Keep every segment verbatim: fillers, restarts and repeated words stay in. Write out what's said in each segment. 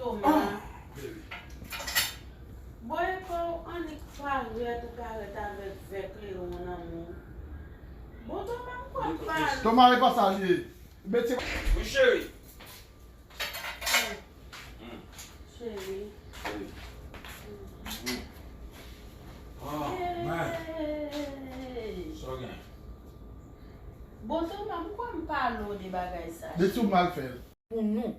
Toma. Bon, e pa w annik parèt, ou parèt avèk vè kleren nan men w. Bon, Toma, m kwè m pa. Toma, e pa sa l ye. Mete. Wi, cheri. Cheri. Cheri. Oh, man. Hey. Sa w gen? Bon, Toma, m kwè m pale w de bagay sa. De tou mal fè. Pou nou.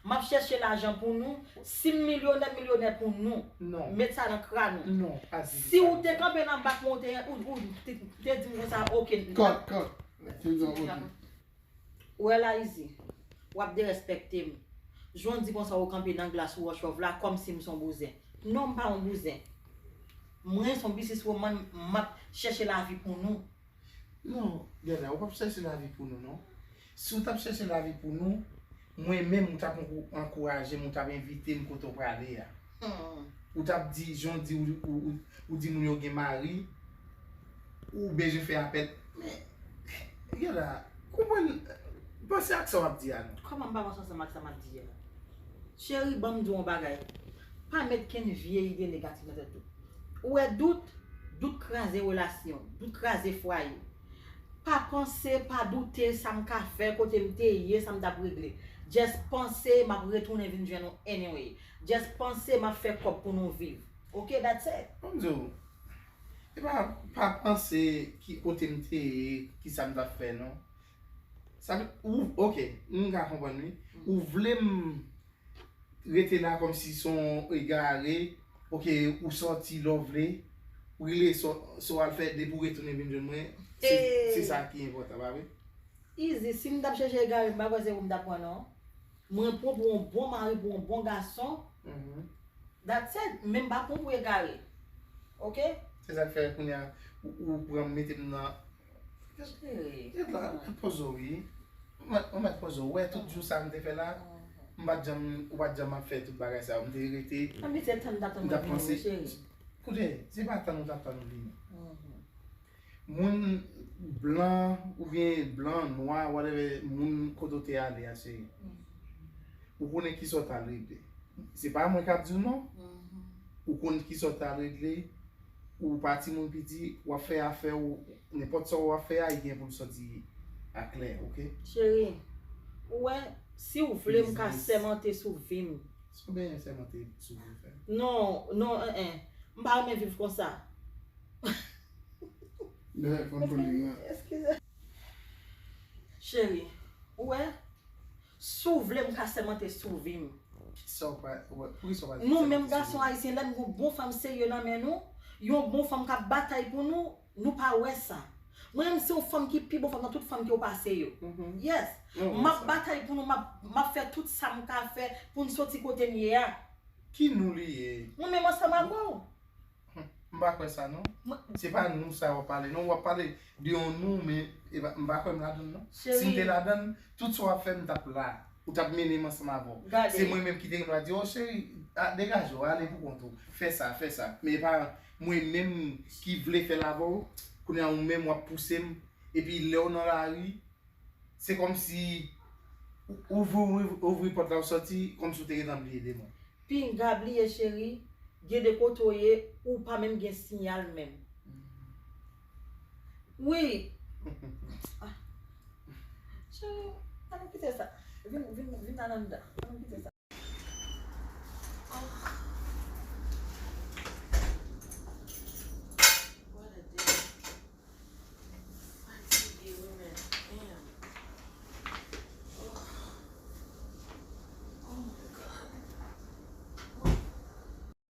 M ap chèche lajan pou nou. Si m milyonè, milyonè pou nou. Non. Met sa nan kran nou. Non, pa di sa. Si w te kanpe nan bak mwen, ou te, ou, ou te, te di m konsa, oke. Cut, cut. Te di oke. Ou wè la izi, w ap derespekte m. Jan w di konsa, ou kanpe nan glas ou wòch wòf la, kòmsi m se yon bouzen. Non, m pa yon bouzen. Mwen se yon business woman, m ap chèche lavi pou nou. Non, Gèda, ou p ap chèche lavi pou nou, non. Si w t ap chèche lavi pou nou, mwen menm, ou t ap ankou-, ankouraje m, ou t ap envite m kote w prale a. Hmm. Ou t ap di, jan w di, ou, ou, ou, ou di moun yo gen mari, ou bezwen fè apèl. Men, Gèda, konprann, panse ak sa w ap di a, non. Kòman m pa panse ansanm ak sa m ap di a? Cheri, ban m di w yon bagay. Pa met kenn vye ide negatif nan tèt ou. Ou wè dout, dout kraze relasyon, dout kraze fwaye. Pa panse, pa doute, sa m ka fè, kote m te ye, sa m t ap regle. Just panse, m ap retounen vin jwenn ou anyway. Just panse, m ap fè kòb pou nou viv. Ok, that's it. Ban m di w, e pa, pa panse ki kote m te ye, ki sa m t ap fè, non. Sa vle, ou, ok, m ka konprann, wi. Ou vle m rete la kòmsi se yon egare, ok, ou sòti lè w vle, ou rele sa w al fè, depi w retounen vin jwenn mwen, se, se sa ki enpòtan, pa vre? Izi, si m t ap chèche egare, m pa kwè se ou m t ap pran, non. Mwen pran pou yon bon mari, pou yon bon gason. That's it. Men m pa pran pou egare. Ok? Se sa k fè kounye a, ou, ou pran m mete m nan. Cheri. Ret la, ou mèt poze w, wi. Ou mèt, ou mèt poze w. Ou wè tout jou sa m te fè la, m pa t janm, ou pa t janm ap fè tout bagay sa yo. M te rete, m t ap panse. Koute, se pa tann ou t ap tann ou vini. Moun blan, oubyen blan, nwa, whatever, moun kote w te ale a, cheri. Ou konnen kisa w t al regle. Se pa mwen k ap di w non. Ou konn kisa w t al regle. Ou pa timoun piti, w ap fè afè w, nenpòt sa w ap fè a, li gen pou l sòti aklè, ok? Cheri, ou wè, si w vle, m ka sèmante sou vi m. Sa w bezwen sèmante sou vi w fè? Non, non, en, en. M pa renmen viv konsa. Eskize. Cheri, ou wè, si w vle, m ka sèmante sou vi m. Kisa w pa, ou wè, poukisa w pa... Nou menm gason ayisyen, lè n gen yon bon fanm serye nan men nou, yon bon fanm k ap batay pou nou, nou pa wè sa. Mwen menm, se yon fanm ki pi bon fanm nan tout fanm ke w pase yo. Yes. M ap batay pou nou, m ap, m ap fè tout sa m ka fè pou n soti kote n ye a. Ki nou li ye? Mwen menm ansanm ak ou. M pa kwè sa non. Se pa nou sa w ap pale non. W ap pale de yon nou, men e pa, m pa kwè m ladann non. Si m te ladann, tout sa w ap fè, m t ap la. Ou t ap mennen m ansanm avè w. Se mwen menm ki te gen dwa di, "O cheri, a, degaje w, ale pou kont ou. Fè sa, fè sa." Men e pa mwen menm ki vle fè l avè w. Kounye a ou menm w ap pouse m. Epi lè w nan lari, se kòmsi ou, ou ouvri, ouvri, ouvri pòt la, ou sòti, kòmsi ou te gentan bliye de mwen. Pinga bliye cheri, gen de kote w ye, ou pa menm gen siyal menm. Wi. Ah. Cheri, ann kite sa. Vin, vin, vin anndan. Ann kite sa.